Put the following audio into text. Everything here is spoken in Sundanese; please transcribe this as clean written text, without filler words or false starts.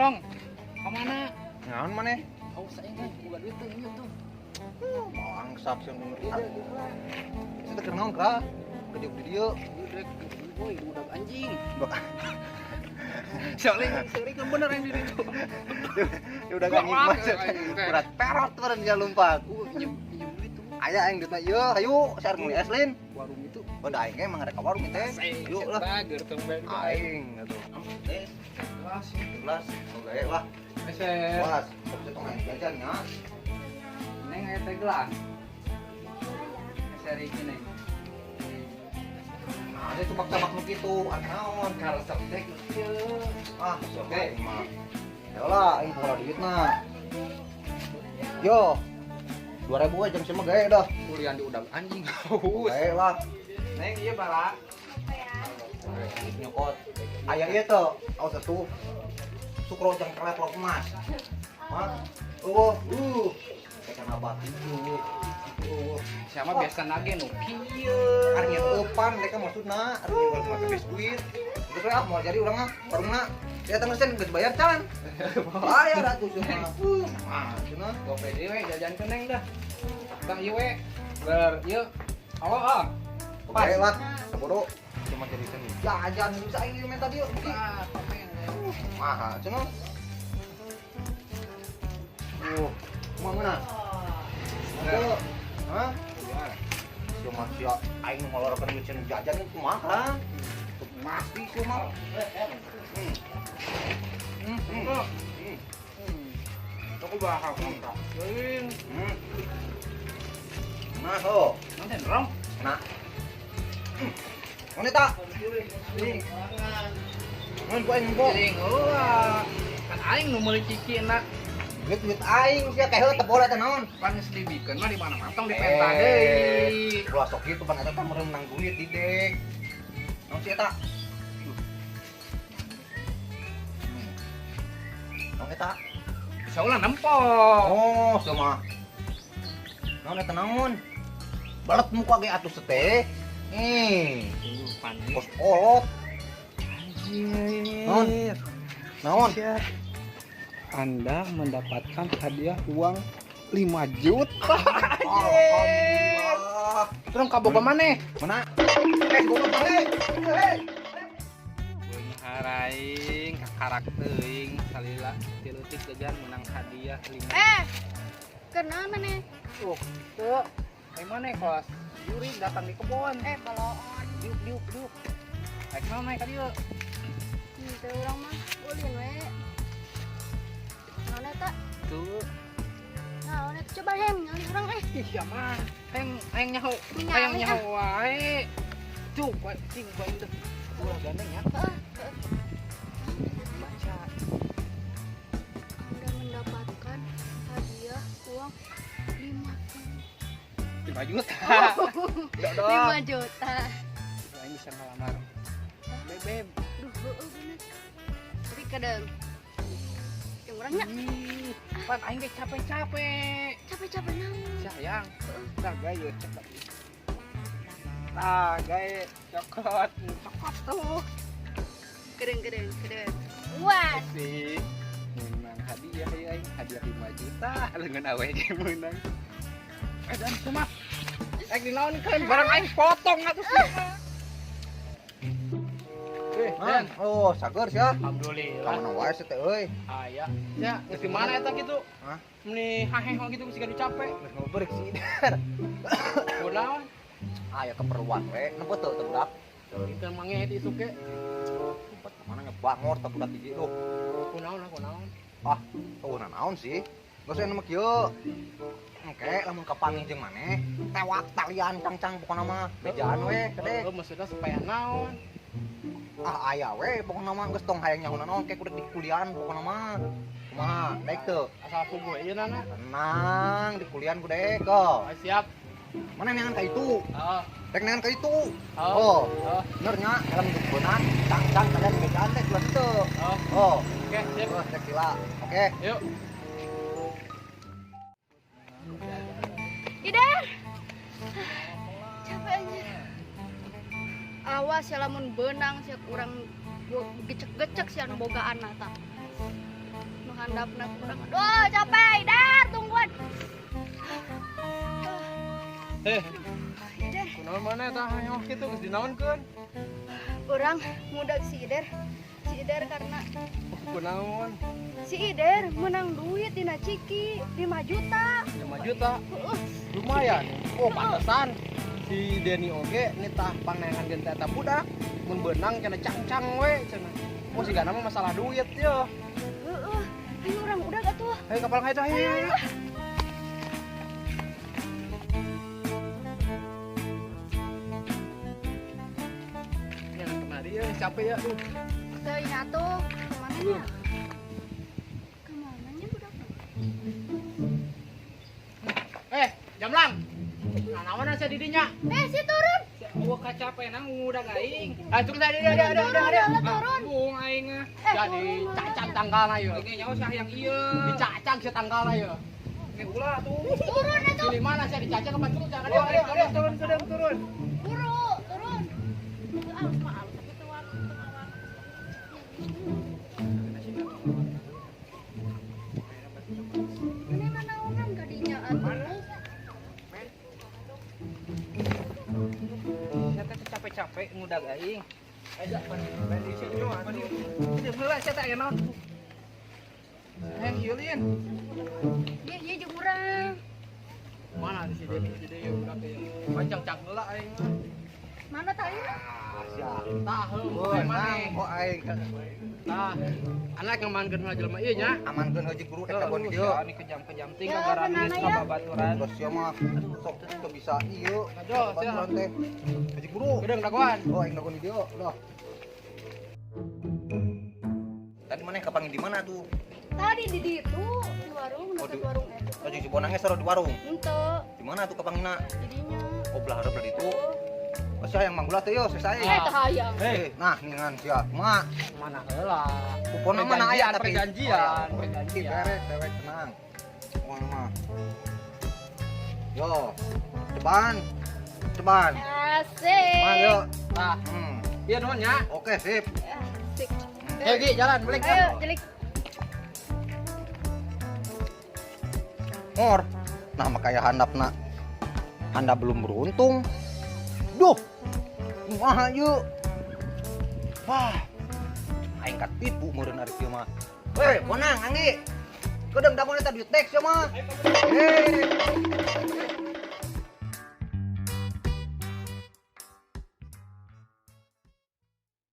Rong. Ka mana? Naon maneh? Oh, saya kan boga duit tuh ini tuh. Bangsat sih nu. Saya teh naon ka? Gede di dieu. Ieu rek boy budak anjing. Soalnya sering kan bener yang di ditu. Ya udah anjing mah. Berat perot meureun dia lompat. Njem duit tuh. Aya aing duitna ieu, hayu share meuli es lin. Warung itu. Oh, da aing emang rek ka warung teh. Yuk lah. Aing atuh. Gelas. Gelas. Oke lah. Gelas. Gelas. Tong aing jajan nya. Neng aya teh gelas. Seri iki neng. Nah, ada tebak-tebak nu kitu, naon karesep teh kieu. Ah, sok mah. Ya lah, aing pola duitna. Yo. 2000 we jam sama gae dah. Kuliah di udang anjing. Gae lah. Neng ieu bala. Nyokot. Aya ieu teu, awas atuh. Sukro jang kelet lo emas. Hah? Oh, Kacang batu. Siapa biasa nage nu kieu. Arnya eupan mereka maksudna, arnya urang make bes duit. Terus ah mau jadi urang mah warungna. Ya tanggal sen geus bayar can. Bayar atuh cenah. Mah cenah. Gope deui we jajankeun neng dah. Tah ieu we. Ber ieu. Awa ah. Oke lah, sabodo. Cuma jadi seni. Jajan bisa aing minta dieu. Ah, Mah cenah. Kumaha mana? Heuh. Hah? Cuma sia aing ngolorkeun duit cenah jajan kumaha? Mati cuma. Aku bakal kontak. Nah, ho. Nanti rong. Nah. Mana tak? Mun ku aing po. Kan aing nu meuli ciki na. Duit aing sia teh heuh teu bola teh naon. Pan geus dibikeun mah di mana mantong dipenta deui. Ulah sok kitu pan eta teh meureun menang duit di dek. Naon sih eta? Naon eta? Bisa ulah nempo. Oh, sama. Naon eta naon? Balet muka ge atuh teh. Kos kolot. Anjir. Naon? Naon? Anda mendapatkan hadiah uang 5 juta. Alhamdulillah. Terus kaboga maneh? Mana? Goblok balik. Beungharaing kakarak teuing salila tileutik jajan menang hadiah 5. Kenal maneh? Tuh, teu. Ai maneh kelas juri datang di kebon. Baloon. Diuk diuk diuk. Rek naon naik ka dieu? Teu urang mah ulin we. Naon eta? Tuh. Naon eta coba hayang nyali urang eh. Ih, ya mah. Hayang nyaho. Hayang nyaho wae. Tuh, bae cing bae teh. Ulah gandeng ya. Heeh. Baca. Anda mendapatkan hadiah uang 5 juta. 5 juta. Aing bisa ngelamar. Bebeb. Duh, heueuh bener. Tapi kadang yang urangnya. Pan aing ge capek-capek. Capek-capek naon? Sayang. Tah gae cekot. Tah gae cokot, cokot tuh. Keren. Wah. Sih. Menang hadiah ya aing, hadiah 5 juta lengan awe ge menang. Dan cuma rek dinaonkeun barang aing potong atuh sih. Dan, oh, sager sia. Alhamdulillah. Ka mana wae teh euy. Aya. Ya, geus di mana eta kitu? Hah? Meni haheho gitu geus kudu capek. Geus ngobrol sih. Kunaon? Aya keperluan we, nempo teu teu budak. Itu manggih eta isuk ge. Tempat ka mana ngebangor teu budak hiji duh. Kunaon lah kunaon. Ah, eueuh naon sih? Geus aya nu mah kieu. Engke lamun kapanggih jeung maneh, tewak talian cangcang pokona mah bejaan we gede. Heuh, maksudna supaya naon? Ah aya we pokona mah geus tong hayang nyaho naon ke kudu di kulian pokona mah. Kumaha daek teu? Asal puguh ieu nana. Tenang di kulian ku dek oh. Siap. Mana neangan ka itu? Heeh. Rek neangan ka itu. Oh. Bener nya helm beunang cangcang kalian bejaan teh kelas itu. Oh. Oh. Oke, siap. Oh, cek sila. Oke. Yuk. Idan. Capek anjir. Awas ya lamun beunang sia kurang gecek-gecek sia nu bogaan mata. Handapna kurang. Aduh, capek. Dar, tungguan. Eh, Ider, kunaon mana eta hayang kitu geus dinaonkeun? urang muda si Ider. Si Ider karena Kunaon? si Ider menang duit dina Ciki 5 juta. 5 juta. Heeh. Lumayan. Oh, pantesan si Denny oge nitah pangneangan gen teh eta budak mun beunang cenah cangcang we cenah. Oh, sigana mah masalah duit ye. Heeh. Ayo urang udah atuh. Ayo kapal ayo ayo. Ayo. Ini anak kemari ya, capek ya. Duh. Teuing atuh. Kemana nya? Kemana nya budak? Eh, jamlang. Nah, naon asa di dinya? Eh, si turun. Eueuh kacapenan ngudag aing. Ah, turun tadi ada ada ada ada. Turun, turun. Bung aing ah. Eh, Jadi turun, cacang tanggalna ieu. Aing nyaho sah yang ieu. Dicacang si tanggalna ieu. Ge ulah tuh. Turun atuh. Di mana sih dicacang apa turun jangan Oh, ada ada. turun turun turun. Buru, turun. Alus mah alus tapi teu warung teu ngawarung. Ini nanaonan ka dinya atuh. Sia teh capek-capek ngudag aing. Aja pan pan di sini pan. Ini heula sia teh aya naon? Hayang ieu lin. Ieu ieu jeung urang. Mana di sini di sini ieu budak ieu. Pancang cak heula aing mah. Mana tadi? Ah, sia. Tah, heuh, Oh, maneh. oh aing. Tah. Anak ngamankeun heula jelema ieu nya. Amankeun heuh guru rek dagoan di dieu. Sia ini kejam-kejam ting Ya, gara benar, duit ya. ka babaturan. Terus sia mah sok teu bisa ieu. Aduh, sia. Baturan teh. Haji guru. Gedeng dagoan. Oh, aing dagoan di dieu. Loh. Tadi mana kapanggih di mana tuh? Tadi di ditu di warung Oh, dekat di- warung eta. Oh, jeung si Bonangnya soro di warung. Henteu, Di mana tuh kapanggihna? didinya. Oh, belah hareup belah ditu. Oh, sia yang manggula teh yo, saya. Eh, teu hayang. Hei, Nah, ningan sia. Ma, mana heula? kupona mana aya tapi. Perjanjian, Oh, ya. perjanjian. Beres, dewek tenang. Pokona mah. Yo. Ceban. Ceban. Asik. Mang yo. Tah, Hmm. ieu nuhun nya. Oke, sip. Asik. Ayo Gi, jalan balik. Ayo, jelik. Ngor. Nah, makanya handapna. Anda belum beruntung. Duh. Wah, yuk. Wah. Aing katipu meureun ari kieu mah. Weh, bonang anggi. Kedeung dagoan eta duit dek sia mah. Hei.